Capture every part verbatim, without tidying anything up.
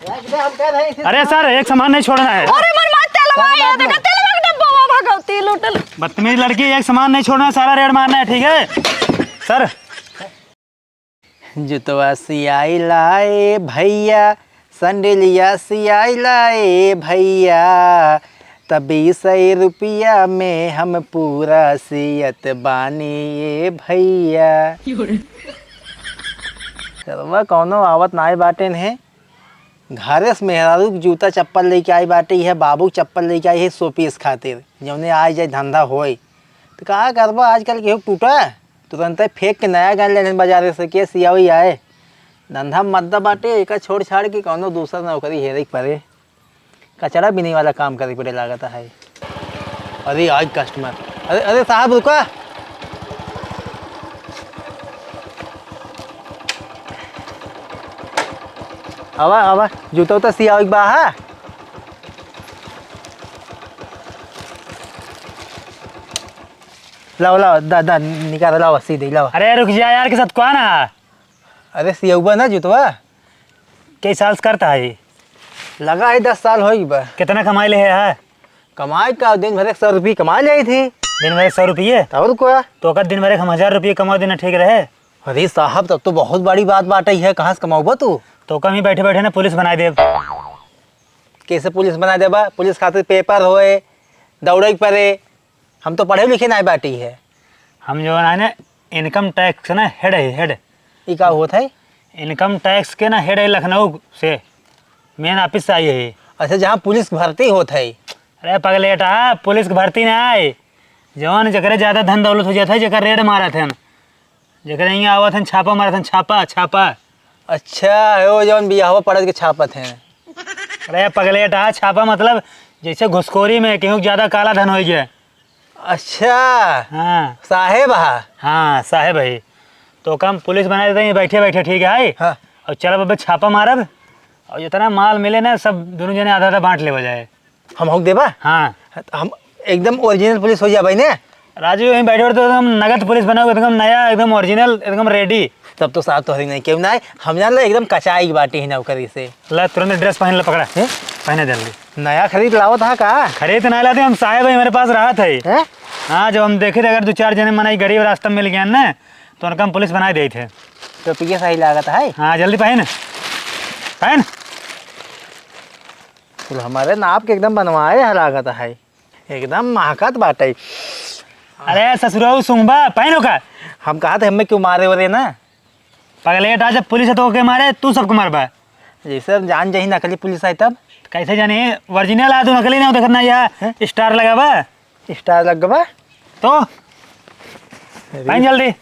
अरे सर, एक सामान नहीं छोड़ना है। अरे मन मार, तेलवा आया, देखा, तेलवा के डब्बा में भगवती लूटल। बदतमीज लड़की, एक सामान नहीं छोड़ना है, सारा रेड मारना है, ठीक है सर? जुतवा सियाई लाए भैया, संडिलिया सियाई लाए भैया, त बीस रुपया में हम पूरा सियत बानी ये भैया। सरवा कौनो आवत नाय बाटेन है। घरे से मेहरारू के जूता चप्पल लेके आई बाटे, इहे बाबू के चप्पल लेके आई है शोपीस खातिर, जौने आए जाए धंधा होए। तो का करबा, आजकल केहू टूटा, तुरंते फेंक के नया गन ले लेन बाजारे से, के सियावी आए। धंधा मद्दा बाटे, एका छोड़ छाड़ के कौनो दूसर नौकरी हेरे के पड़े। कचड़ा बीने वाला काम करे के पड़े लागत है। अरे, आज कस्टमर। अरे, अरे साहब, रुका। आवा, आवा, जूता उता सियावे के बा, हा? लावा, लावा, दा, दा, निकाल, लावा, सीधे, लावा। अरे, रुक जा यार, के साथ कौन है? अरे, सियउबा ना जुतवा। कई साल से करता है? लगा है, दस साल होई बा। कितना कमाई ले है? कमाई का, दिन भर एक सौ रुपये कमा ले थी। दिन भर एक सौ रुपये? और का? तो का दिन भर एक हम हजार रुपये कमा देना ठीक रहे? अरे साहब, तब तो बहुत बड़ी बात बाटे है, कहाँ से कमाउबा तू? तो कम ही बैठे बैठे ना पुलिस बनाई देब। कैसे पुलिस बनाई देबा? पुलिस खातिर पेपर होए, दौड़े के पड़े। हम तो पढ़े लिखे नाय बाटी है। हम जो है ना, इनकम टैक्स ना हेड है, हेड। ई का होत है? इनकम टैक्स के ना हेड है लखनऊ से, मेन ऑफिस से आई है। अच्छा, जहाँ पुलिस भर्ती होत है? अरे पगलेटा, पुलिस के भर्ती ना आए, जौन जेकरे ज्यादा धन दौलत हो जात है, जेकर रेड मारत है, जेकरे यहाँ आवत है, छापा मारत है, छापा, छापा। अच्छा, वो जौन बियाहवा पड़त के छापत हैं। अरे पगलेटा, छापा मतलब जैसे घुसखोरी में केहू के ज्यादा काला धन होइ जाए। अच्छा। हाँ। साहेब हा? हाँ, साहेब है। तो काम पुलिस बना देते हैं बैठे बैठे, ठीक है? हाँ। और चलब अब छापा मारब, और जितना माल मिले ना, सब दोनों जने आधा आधा बांट लेवा जाए। हम होक देबा? हाँ। हम एकदम ओरिजिनल पुलिस हो जाबे ने। राजू, यहीं बैठे बैठे तो एकदम नगद पुलिस बना हुआ, एकदम नया, एकदम ओरिजिनल, एकदम रेडी। तब तो साहब तोहरी नहीं केहू ना है, हम जान लो एकदम कचाई की बाटी है नौकरी से। ला, तुरंत ड्रेस पहन ले, पकड़ा। हैं? पहने जल्दी। नया खरीद लावत हा का? खरीद ना लाते, हम साहेब है, हमारे पास रहत है। हैं? हाँ, जब हम देखे थे अगर दो चार जने मनाई गरीब रास्ता में मिल गया ना, तो उनका हम पुलिस बनाए देते। तो पीछे सही लागत है। हाँ, जल्दी पहन, पहन। कुल हमारे नाप के एकदम बनवाए है लागत है, एकदम महकत बाटे। अरे ससुरऊ सुंघबा, पहनो का? हम कहा थे हमें क्यों मारे वरे ना? पगलेट, आज जब पुलिस है तो ओके मारे, तू सबको मारबा। जैसे हम जान जाही नकली पुलिस है तब। कैसे जाने? ओरिजिनल आ तू, नकली ना हो, देखत ना यह हैं? स्टार लगाबा। स्टार लग गवा। तो अरे। पहन जल्दी।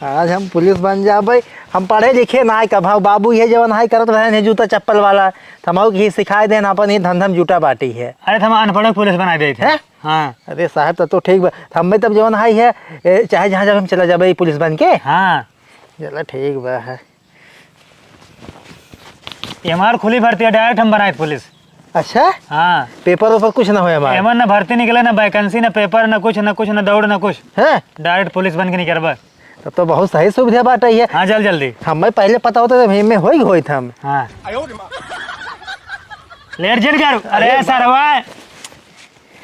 आज हम पुलिस बन जाबे। हम पढ़े लिखे ना है, कब हाँ बाबू ये जवन हाई करत रहे हैं जूता चप्पल वाला, त हमहू के सिखाए देन, अपन ही धंधा में जूटा बाटी है। अरे, त हम अनपढ़ पुलिस बनाए देते हैं। हैं? हाँ। अरे साहब, तब तो ठीक बा। त हमें तब जवन हाई है, ए, चाहे जहाँ जब हम चला जाबे, ई पुलिस बन के। हाँ। चला, ठीक बा है। ये हमार खुली भर्ती है, डायरेक्ट हम बनाए पुलिस। अच्छा? हाँ। पेपर वेपर कुछ ना होए हमार? एमन ना भर्ती निकले, ना वैकेंसी, ना पेपर, ना कुछ, ना कुछ, ना दौड़, ना कुछ। हैं? डायरेक्ट पुलिस बन के निकलबा। तब तो बहुत सही सुविधा बाटे ये। हाँ, चल जल्दी। हमें पहले पता होता तो हम में होई होई था हम। हाँ। लेट जन करू। अरे अरे सरवा,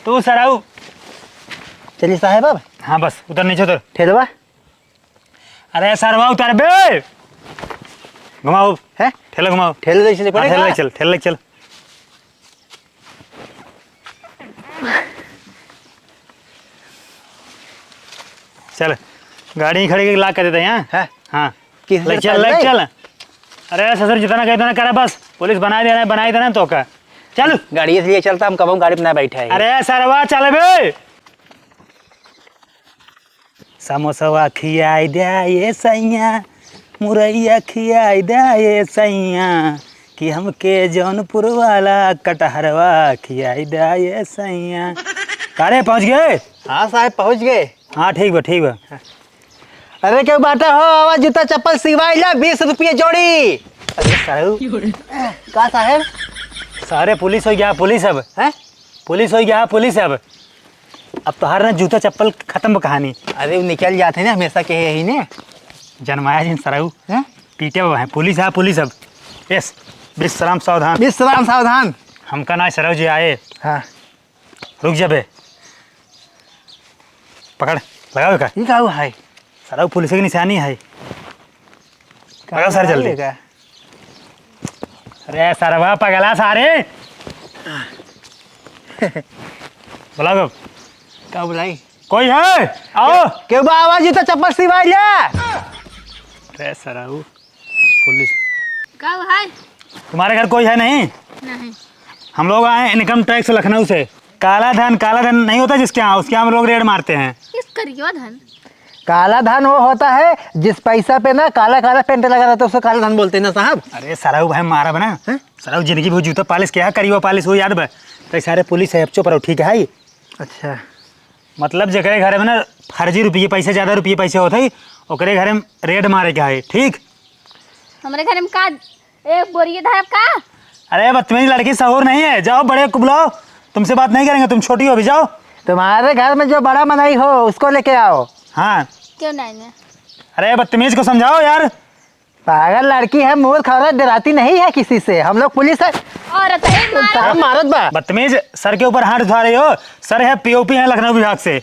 तू सराऊ। चलिए साहेब अब। हाँ, बस उतर, नीचे उतर। ठेलवा। अरे सरवा उतर बे। घुमाओ। हैं? ठेला घुमाओ। ठेले जैसे हाँ, पड़ेगा? ठेला ले चल, ठेला ले चल। चल, गाड़ी खड़ी करके lock कर देते हैं, हाँ? हैं? हाँ। किस ले चल, ले चल। अरे ससुर, जितना कहे उतना करा बस। पुलिस बनाए देना, बनाए देना तो का। चल। गाड़ी इसलिए चलता, हम कबहुँ गाड़ी में ना बैठे हैं। अरे सरवा, चल बे। समोसवा खियाई द्या ए सैया, मुरैया खियाई द्या ए सैया, कि हमके जौनपुर वाला कटहरवा खियाई द्या ए सैया। का रे, पहुँच गए? हाँ साहेब, पहुँच गए। हाँ, ठीक बा, ठीक बा। अरे, केहू बाटे हो, आवा जूता चप्पल सिवाई ला, बीस रुपये जोड़ी। अरे साहेब। का साहेब? सारे पुलिस होइ गया, पुलिस अब। हैं? पुलिस होइ गया, पुलिस अब। अब तोहार ना जूता चप्पल खत्म बा कहानी। अरे, वो निकल जाते हैं ना, हमेशा के यही ने। जनमाया जिन सराऊ। हैं? पीटे बा है, पुलिस है, पुलिस अब। यस। विश्राम सावधान। विश्राम सावधान। हमका ना सरऊ जी आए। हाँ। रुक जा बे। पकड़, लगाओ का? ई का हुआ है? सरऊ पुलिस की निशानी है। का लगाओ सर जल्दी। लगाएगा? अरे सरवा पगला सारे। बुलाओ अब। का बुलाई? कोई है? आओ। केहू बा आवाज ही तो चप्पल सिवाई ले। अरे सरऊ। पुलिस। का भाई? तुम्हारे घर कोई है नहीं? नहीं। हम लोग आए हैं इनकम टैक्स लखनऊ से। काला धन, काला धन नहीं होता जिसके यहाँ, उसके यहाँ हम लोग रेड मारते हैं। किस करियो धन? काला धन वो होता है जिस पैसा पे ना काला काला पेंट लगा रहता है, उसको काला धन बोलते हैं ना साहब। अरे सरऊ भाई मारा बना। हैं? सरऊ जिंदगी भर जूता पालिश किया, करियो पालिश हो याद बा। तो सारे पुलिस है, चुप रहो, ठीक है? अच्छा। मतलब जेकरे घरे में ना फर्जी रुपये पैसे, ज्यादा रुपये पैसे होत है, ओकरे घरे में रेड मारे के है, ठीक? हमरे घरे में का एक बोरिये धरब का? अरे बदतमीज लड़की, सहूर नहीं है, जाओ बड़े को बुलाओ, तुमसे बात नहीं करेंगे, तुम छोटी हो अभी, जाओ। तुम्हारे घर में जो बड़ा मनई हो उसको लेके आओ। हाँ। क्यों नहीं है? अरे बदतमीज को समझाओ यार। पागल लड़की है, मूर्ख औरत, डराती नहीं है किसी से। हम लोग पुलिस है। औरत है, मारो। साहब मारत बा। बदतमीज, सर के ऊपर हाथ उठा रही हो। सर है पीओपी है लखनऊ विभाग से। ए,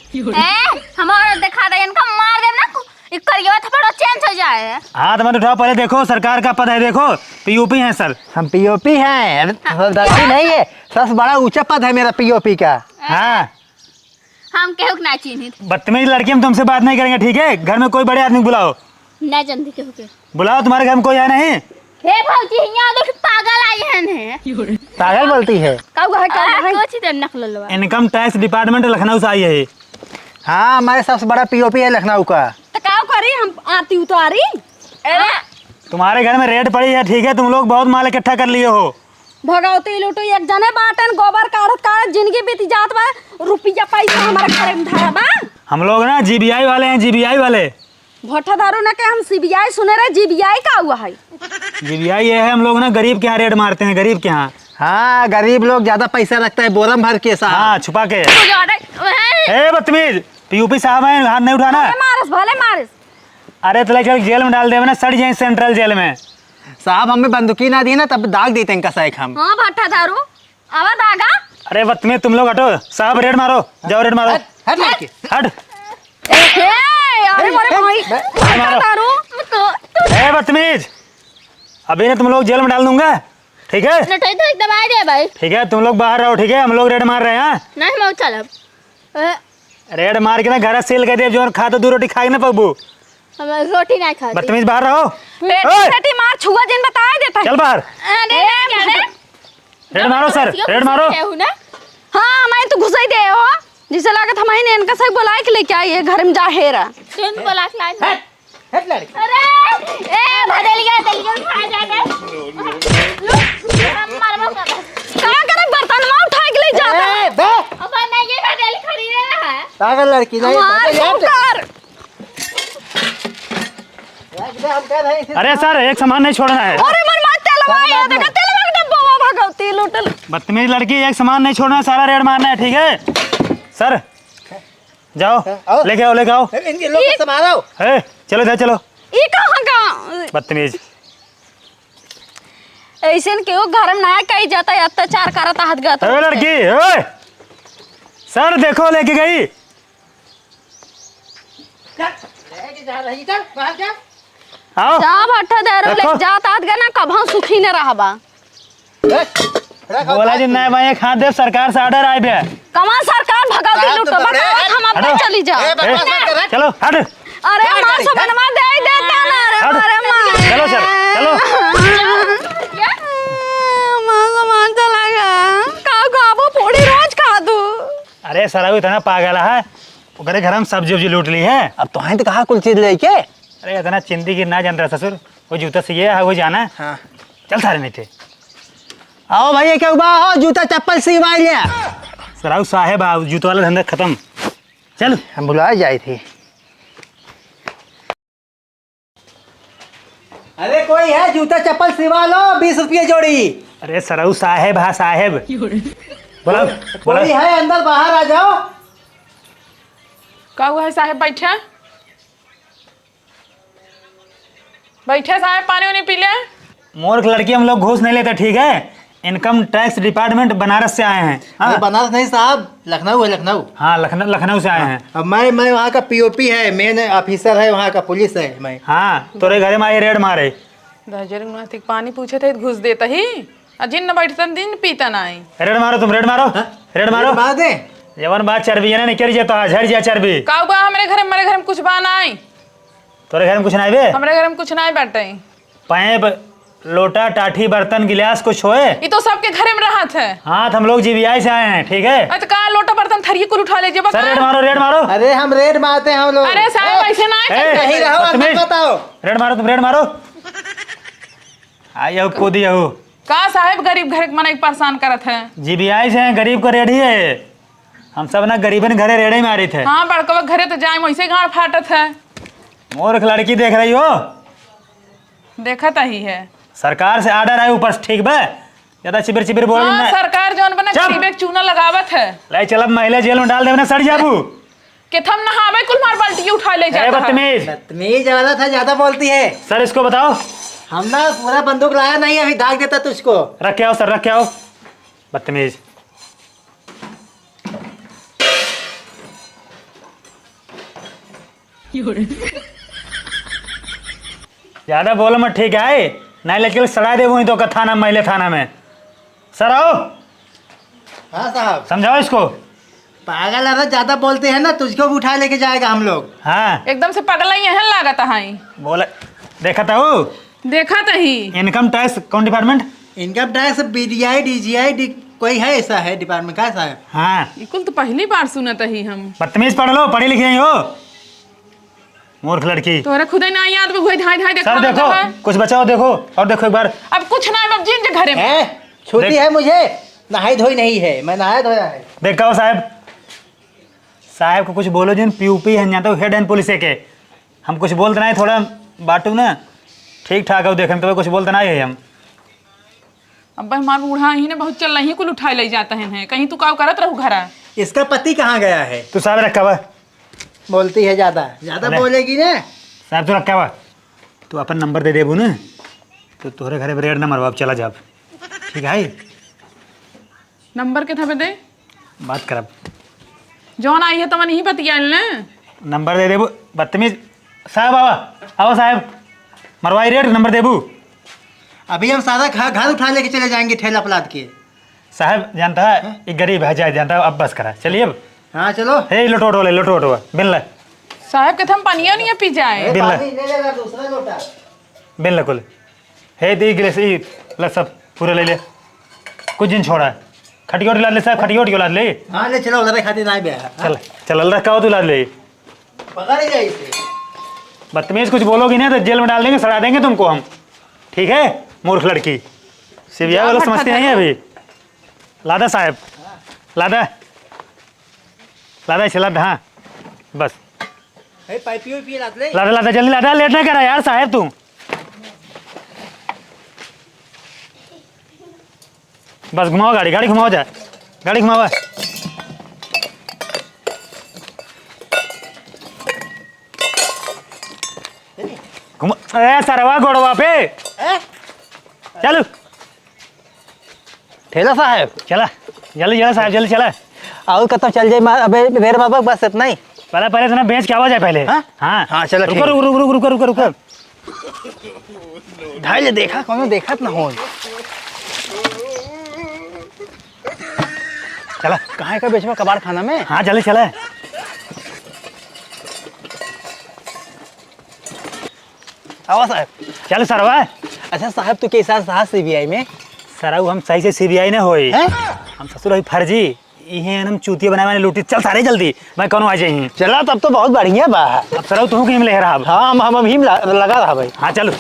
हम औरत दिखा दे, इनका मार देब ना, ये करिया थोड़ा चेंज हो जाए। हाथ मत उठाओ, पहले देखो सरकार का पद है, देखो पीओपी है सर। हम पीओपी हैं, अरे, हाँ। गलती नहीं है सर, बड़ा ऊंचा पद है मेरा पीओपी का। हाँ। हम केहू के ना चिन्हित। बदतमीज लड़की, हम तुमसे बात नहीं करेंगे, ठीक है? घर में कोई बड़े आदमी को बुलाओ। ना जानती केहू के। बुलाओ, तुम्हारे घर में कोई है नहीं? हे भौजी, हियाँ देख, पागल आई हन है। पागल बोलती है। का हुआ है, का हुआ है? सोच दे नखललवा। इनकम टैक्स डिपार्टमेंट लखनऊ से आई है। हाँ, हमारे सबसे बड़ा पीओपी है लखनऊ का। तो का करी, हम आती उतारी? अरे। तुम्हारे घर में रेड पड़ी है, ठीक है? तुम लोग बहुत माल इकट्ठा कर लिए हो। भगवती लूटू, एक जने बाटन, गोबर काढ़त काढ़त जिंदगी बीत जात बा, रुपया पैसा हमारे घरे में धरा बा। हम लोग ना जीबीआई वाले हैं, जीबीआई वाले। भट्टा दारू ना के हम सीबीआई सुने रहे, जीबीआई का हुआ है? जीबीआई ये है, हम लोग ना गरीब के यहाँ रेड मारते हैं, गरीब के यहाँ। हाँ, गरीब लोग ज्यादा पैसा रखता है, बोरम भर के साहब। हाँ, छुपा के। तू ज्यादा, ए बदतमीज, पीओपी साहब हैं, हाथ नहीं उठाना। भले मारस, भले मारस। अरे, तो ले चल जेल में डाल देवे ना, सड़ जाए सेंट्रल जेल में। साहब, हमें बंदूकी ना दी ना, तब दाग देते हैं कसाई हम। हाँ, भट्टा दारू, आवा दागा। अरे, बदतमीज, तुम लोग हटो, साहब रेड मारो, जाओ रेड मारो। हट, हट लड़की। हट। ए, अरे, अरे, अरे, भाई, अरे, भट्टा मारो। दारू। ए, बदतमीज, अभी ना तुम लोग जेल में डाल दूंगा, ठीक है? नटई तो एक दबाई दे भाई। ठीक है, तुम लोग बाहर रहो, ठीक है? हम लोग रेड मार रहे हैं। नहीं, हम चलब। ए, रेड मार के ना घर सील कर दे, जोन खा तो दो रोटी खाए ना पबू। हम रोटी नहीं खाती। बदतमीज, बाहर रहो। बेटी, ओए! बेटी, मार छुआ जिन बताए देता है। चल बाहर। अरे, ए, क्या रे? रेड मारो सर, रेड मारो। क्या हूँ ना? हाँ, मैं तो घुसाई दे हो। जिसे लागत हम इनका सही बुलाए के लेके आई है घर में जाहेरा। तुम बुला के लाई। हट। हट लड़की। अरे, ए, भदेलिया, दलिया उठा जाके। हम मरबो करब। का करब, बर्तनवा उठा के ले जाता है। ए, बे। अब नहीं, ये भदेली खड़ी रहा है। पागल लड़की, नहीं, हमार भदेली हट। कुकर। रख दे, हम कह रहे हैं, इसे अरे सर, एक सामान नहीं छोड़ना है। अरे, मन मत तेलवा, ये देखा, तेलवा के डब्बा भगवती लूटल। बदतमीज लड़की, एक सामान नहीं छोड़ना है, सारा रेड मारना है, ठीक है? सर, जाओ, हाँ, आओ। लेके आओ, लेके आओ। ए, इनके लोग ये संभालो। ए, चलो इधर, चलो। ई कहाँ का? बदतमीज। ऐसन केहू घर में ना कही जाता है, अत्याचार करत हाथ गत। ए, लड़की, ए! सर, देखो, लेके गई। चल, लेके जा रही, चल, बाहर जा। आओ। जा भट्टा दारू ले देखो। जात हाथ गना, कभों सुखी न रहबा। ए, रख, बोला जी, नहीं भाई, एक हाथ दे, सरकार से ऑर्डर आए बे। कमा सरकार भगवती बात लूटो, तो बड़े बताओ, है। हम अपने हटो। चली जाओ। ए, बकवास मत कर, हट। चलो, हट। अरे, हट, हमार हट। सबनवा दे ही देता ना रे, हट। अरे माँ। चलो सर, चलो। हमार सामान चला गया। का खाबो, पूड़ी रोज खा दू। अरे सर, वो इतना पागल है, ओकरे घर में सब्जी उब्जी लूट ली है। अब तो हैं तो कहाँ कुल चीज लेके? अरे, इतना चिंदी की ना जान रहा ससुर, वो जूता से ये है, वो जाना है। हाँ। चल सारे नहीं थे। आओ भैया, केहू बा हो, जूता चप्पल सिवाई ले। सराऊ साहेब, आओ, जूता वाला धंधा खत्म। चल। हम भुला जाए थे। अरे कोई है, जूता चप्पल सिवा लो, बीस रुपये जोड़ी। अरे सराऊ साहेब, हाँ साहेब। बोला, बोला। कोई है अंदर, बाहर आ जाओ। का हुआ है साहेब, बैठा? बैठे साहेब, पानी उनी पी ले। मूर्ख लड़की, हम लोग घूस नहीं लेते, ठीक है? Income tax department बनारस से आए हैं। हाँ? अरे, बनारस नहीं साहब, लखनऊ है, लखनऊ। हाँ, लखनऊ, लखनऊ से आए हैं। अब मैं, मैं वहाँ का P O P है, main officer है वहाँ का, पुलिस है मैं। हाँ, तोरे घरे में आए रेड मारे। दहजर नातिक पानी पूछे थे, घूस देता ही। आ जिन न बैठतन, दिन पीतन आई। रेड मारो तुम, रेड मारो, हाँ? रेड मारो। रेड मार दे। जवन बात चर्बी है ना, निकल जाता है, झड़ जा चर्बी। काऊ बा हमरे घर में, हमरे घर में कुछ बा नाई। तोरे घर में कुछ नाई बे? हमरे घर में कुछ नाई बाटे। पाइप, लोटा, टाठी, बर्तन, गिलास कुछ होए? ये तो सबके घरे में रहत है। हाँ, तो हम लोग G B I से आए हैं, ठीक है? अच्छा, का लोटा, बर्तन, थरिये कुल उठा ले जेबा सर, का? रेड मारो, रेड मारो। अरे, हम रेड मारते हैं हम लोग। अरे साहब, ए, ऐसे ना ए, कहीं रहो, आप बदतमीज। बताओ। रेड मारो तुम, रेड मारो। आ, यहू कूदी यहू। का साहेब, गरीब घर के मनई के परेशान करत है? G B I से हैं, गरीब को रेड ही है। हम सब ना गरीबन घरे रेड़े मारित है। हाँ, बड़कवा घरे तो जाए, वैसे गाड़ फाटत है। मूर्ख लड़की देख रही हो? देखत ही है। सरकार से order है ऊपर से, ठीक बा? ज्यादा चिबिर चिबिर बोल हाँ, ना। सरकार जौन बना चुप। गरीबे के चूना लगावत है। ले चल, अब महिला जेल में डाल देवे ना, सड़ जाबू। केथम नहावे कुल मार बाल्टी उठा ले ए, जाता है। बदतमीज। बदतमीज वाला था, ज्यादा बोलती है। सर, इसको बताओ। हम ना पूरा बंदूक लाया नहीं, अभी दाग देता तुझको। रख के आओ सर, रख के आओ। बदतमीज। ज्यादा बोलो मत, ठीक है? नहीं लेके सड़ा दे वहीं तो का थाना, महिला थाना में। सर आओ। हाँ साहब। समझाओ इसको। पागल है, ज्यादा बोलते हैं ना, तुझको भी उठा लेके जाएगा हम लोग। हाँ। एकदम से पगला ही है, लागत है। बोले, देखा था वो? देखा तो ही। Income tax कौन department? Income tax, B D I, D G I, डि-, कोई है ऐसा है department का साहब? हाँ। ये कुल तो पहली बार सुनत ही हम। बदतमीज पढ़ लो, पढ़ी लिखी नहीं हो। मूर्ख लड़की। तोहरा खुदे ना याद बा, वही धाई धाई सर देखा देखो, है। कुछ बचाओ, देखो, और देखो एक बार। अब कुछ ना है बाबूजी इनके घरे में। हैं? छुट्टी देख। है मुझे, नहाई धोई नहीं है, मैं नहाया धोया है। देख का हो साहब, साहब को कुछ बोलो जिन, P O P है, जानता हूँ, head है पुलिस के। हम कुछ बोलते नहीं, थोड़ा बाटू ना, ठीक ठाक हो, देखे में तो कुछ बोलते नहीं है हम। अब हमार बूढ़ा ही ने बहुत चल रही कुल उठाए ले जाता है, कहीं तू का करत रहू घरा। इसका पति कहाँ गया है? तू साहब रखा हुआ। बोलती है ज्यादा, ज्यादा अरे। बोलेगी ना। साहब तू रखा हुआ, तू अपन नंबर दे देबू ना, तो तोहरे घरे रेड ना मरवाब, चला जाब। ठीक है? नंबर के था दे? बात करब। जौन आई है तवन ही बतियाल ना। नंबर दे देबू, बदतमीज। साहब आवा, आवा साहब, मरवाई रेड, नंबर देबू। अभी हम सारा घर, घर उठा लेके चले जाएंगे ठेला पलाद के। साहब जानता है, हाँ? एक गरीब है, जाए जानता है, अब बस करा, चलिए अब। हाँ चलो। हे लोटो ओटो ले, लोटो ओटो, बिन ले। साहब के हम पनिया नहीं पी जाए। ए, बिन ले। पानी ले लेगा दूसरा लोटा। बिन ले कुल। हे दे गिलास, ई ले सब पूरा ले ले, कुछ दिन छोड़ा। खटियोट लाद ले साहब, खटियोट क्यों लाद ले? हाँ, ले चलो, उधर खातिर ना आए बे। चल, चल, रखा हो तू लाद ले। पकड़ ही जाए इसे। बदतमीज कुछ बोलोगी ना तो जेल में डाल देंगे, सड़ा देंगे तुमको हम। ठीक है, मूर्ख लड़की। सीबीआई वाला समझते नहीं है अभी। लादा साहब, लादा, लादा इसे लादा, हाँ, बस। हे, पाइपियो पिए लाद ले। लादा, लादा, जल्दी लादा, लेट ना करा यार साहब तू। बस घुमाओ गाड़ी, गाड़ी घुमाओ जा, गाड़ी घुमाओ। घुमा, ए सरवा गोड़वा पे। हैं? चलो। ठेला साहब। चला, जल्दी चला साहब, जल्दी चला। और कतौ चल जाए, मार, अबे, रेड मारबा, बस इतना ही। पहले, पहले इतना बेच के आवा जाए पहले। हाँ? हाँ। हाँ, चलो, रुको, ठीक। रुको, रुको, रुको, रुको, रुको। ढाई ले देखा, कौनो देखत ना हो। चला। कहाँ का बेचबा, कबाड़ खाना में? हाँ, जल्दी चला। आवा साहब। चल सरवा। अच्छा साहब, तू कैसा साहब सीबीआई में? सरऊ, हम सही से सीबीआई न होई। हैं? हम ससुर होई फर्जी। इहे हम चूतिया बनाए वाले लूटी। चल सारे जल्दी, मैं कौनो आ जाई। चला, तब तो बहुत बढ़िया बा। अब सरऊ, तू कहीं ले रहा अब? हाँ, हम, हम अभी ला-, लगा रहा भाई। हाँ, चलो।